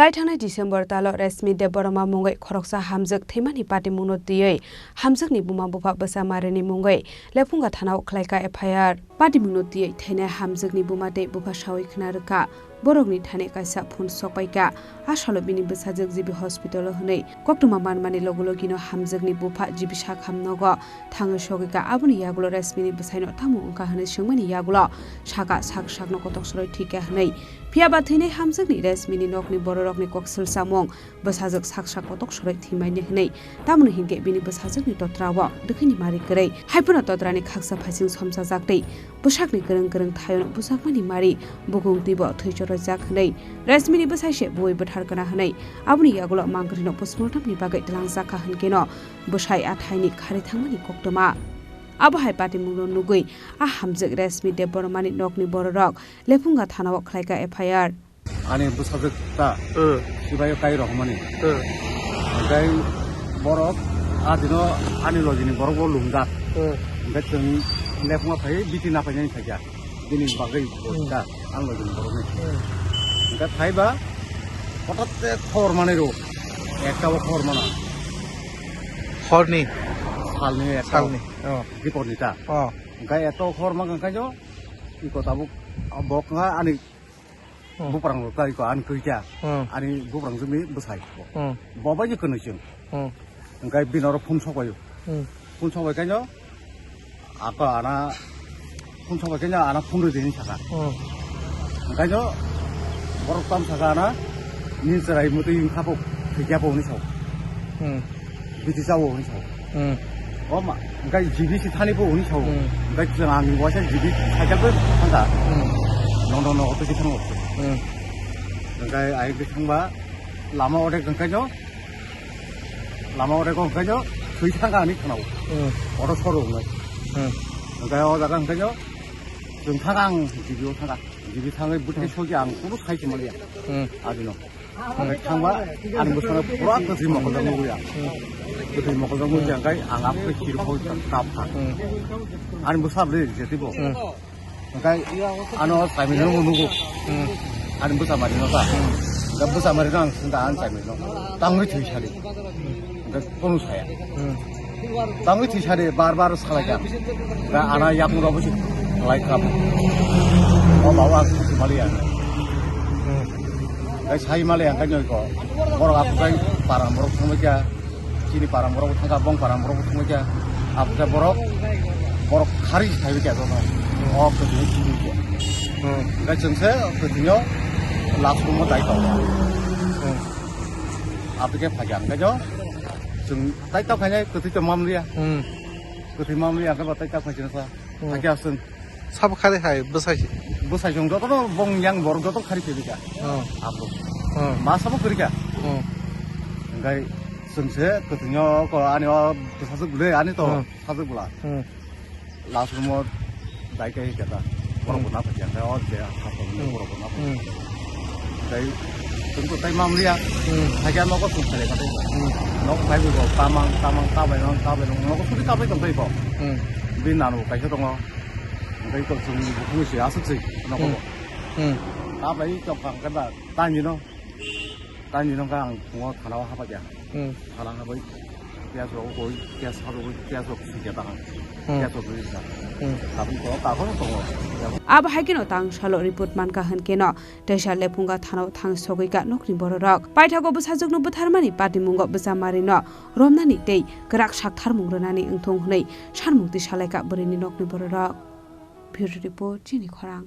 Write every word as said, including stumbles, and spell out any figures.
Tai thangnai December talo Reshmi Debbarma mungwi khoroksa hamjwk thwimani patimungno twiwi hamjwkni buma bupha bwsa Marini mungwi Lephunga thanao khlaika F I R. Patimungno twiwi thainai hamjwkni buma tei bupha sawi khna rwkha. Borokni thani kaisa phone sokpaikha. A salo bini bwsajwk G B hospital-o hwnwi koktwma manmani logi logino hamjwkni bupha G B sakham nogo thangwi sogwikha. Aboni yagulo Reshmini bwsaino tamo wngkha hwnwi swngmani yagulo sakha, sak sakno kotok soroi thwikha hwnwi. Phiyaba thwinai hamjwkni Reshmini nokni bororokni kok swlsamung, bwsajwk sak sak kotok soroi thwimani hwnwi. Tamoni hinkhe bini bwsajwkni totrao dwkhini mari kwrwi. Haiphano totrani khaksa phaising somsajak tei bwsakni kwrwng kwrwng thaiono bujakmani mari bukung twibo thwi choroijak hwnwi Reshmini bwsai se buwi bwthar kana hwnwi aboni yagulo mangkwrwino postmortemni bagwi twlangjakha hwnkeno bwsai a thaini khari thangmani koktwma. Abo hai patimungno nugwi a hamjwk Reshmi Debbarmani nokni bororok Lephunga thanao khlaika F I R. Ani bwsajwk ta, hmm, sibai o kai rohormani. Hmm. Hwnkhe borok a dino ani logini borok bo lungjak. Hmm. Hwnkhe chwng Lephunga phai biti napainani phaikha. Bini bagwi, hmm, ta, ani logini borokni. Hmm. Hwnkhe phaiba hotatte khobor manwi rw, ekta bo khobor mana. Horni? Salni ekta. Salni, oh. Biporni ta. Oh. Hwnkhe eto khobor mankha khaino, iko tabuk bo wngkha ani Hmm. Buprang rok kai ko ani koi kya. Hmm. Ani buprang jumi bwsai ko. Hmm. Bo bai je kwnwi chwng. Hmm. Hwnkhe bini oro phone sok bai o. Hmm. Phone sok bai kaino ako ana phone sok bai kaino ana phone rw di hinwi saka. Hmm. Hwnkhe borok tam saka ana nini chwrai mwtwi wngkha bo thwikya bo hinwi sao. Hmm. Biti chao hinwi sao. Hmm. O ma, hwnkhe G B si thani bo hinwi sao. Hmm. Hwnkhe chwng ang waisa G B cycle bo thangkha. Hmm. Nono nogo twi thango. Hmm. Hwnkhe ayuk twi thangba lama odek hwnkhe no, lama odek hwnkhe no thwi thangkha hinwi khwnao. Hmm. Auto showroom hwnkhe. Hmm. Hwnkhe o jaga hwnkhe no chwng thangkha ang G B o thangkha. G B thangwi bwthai, hmm, sogwi ang kunu sai se manliya. Hmm. Adino. Hwnkhe thangba, ani bwsano pura kwthwi mokoljak nugwi ang. Hmm. Kwthwi mokoljak nugwi ang, kai ang aphuru khirokho kap kha. Hmm. Ani bwsa bwrwi rijak teibo. Hmm. Hwnkhe ano chaimani no nugo. Hmm. Ani bwsa mari no ta. Hmm. Da bwsa mari no ang singkha ani chaimani no. Tangwi thwi sadi. Hwnkhe kono saya. Hmm. Tangwi thwi sadi bar bar salai kha. Da ana yakung rok bwswk lai kha. O bawa ang khasi maliya. Hmm. Kai sai male ang kanyo ko. Borok aphuru kai parang borok thangbai kha. Chini parang borok thangkha, bong parang borok thangbai kha. Aphuru borok, borok khari sai bai kha jono. O kwthwi chini kha. Hmm. Kai chwng se kwthwino last room o dai kha. Hmm. Aphuru khe phai kha. Kanyo chwng tai tao khainai kwthwi to mamliya. Hmm. Kwthwi mamliya khe ba tai tao khainai sa. Hmm. Hakhe aswng. Sabo khari hai bwsai se. Bwsai chwng jotono bong yang borok joto khari phebika. Oh. Abo. Oh. Ma sabo kwrwika. Oh. Hwnkhe chwngse kwthwino ko ani o bwsajwk bwle ani to. Oh. Sajwk bwla. Hmm. Last room o dai kai keta. Borok, hmm, bo na phai khe o je ha ko, hmm, borok bo na phai. Hmm. Tai chwng to tai mamliya. Hmm. Hakhe nogo chwng phai kha tei. Hmm. Nok phai bo tamang tamang ta bai nang ta bai nang nogo suri ta bai tong tei bo. Hmm. Bini nanu kaisa tongo. Hwnkhe iko chwng buphang se aswk se nogo. Hmm. Hmm. Ta bai tong kha hwnkhe ba tani no. Tani no khe ang phungo thana o hapaiya. Hmm. Thana habai. Kya chwk koi, kya chwk koi, kya chwk sikya ta ang. Hmm. Kya chwk koi ta. Hmm. Tabuk ko ta ko tongo. Abo hai kheno tang salo report mankha hwnkhe no teisa Lephunga thanao thang sogwi kha nokni bororok. Paithago bwsajwkno bwtharmani patimungo bwsa marino romnani tei kwrak saktharmung rwnani wngthung hwnwi sanmung twi salaikha bwrwini nokni bororok. Bureau Report, Chini Khorang.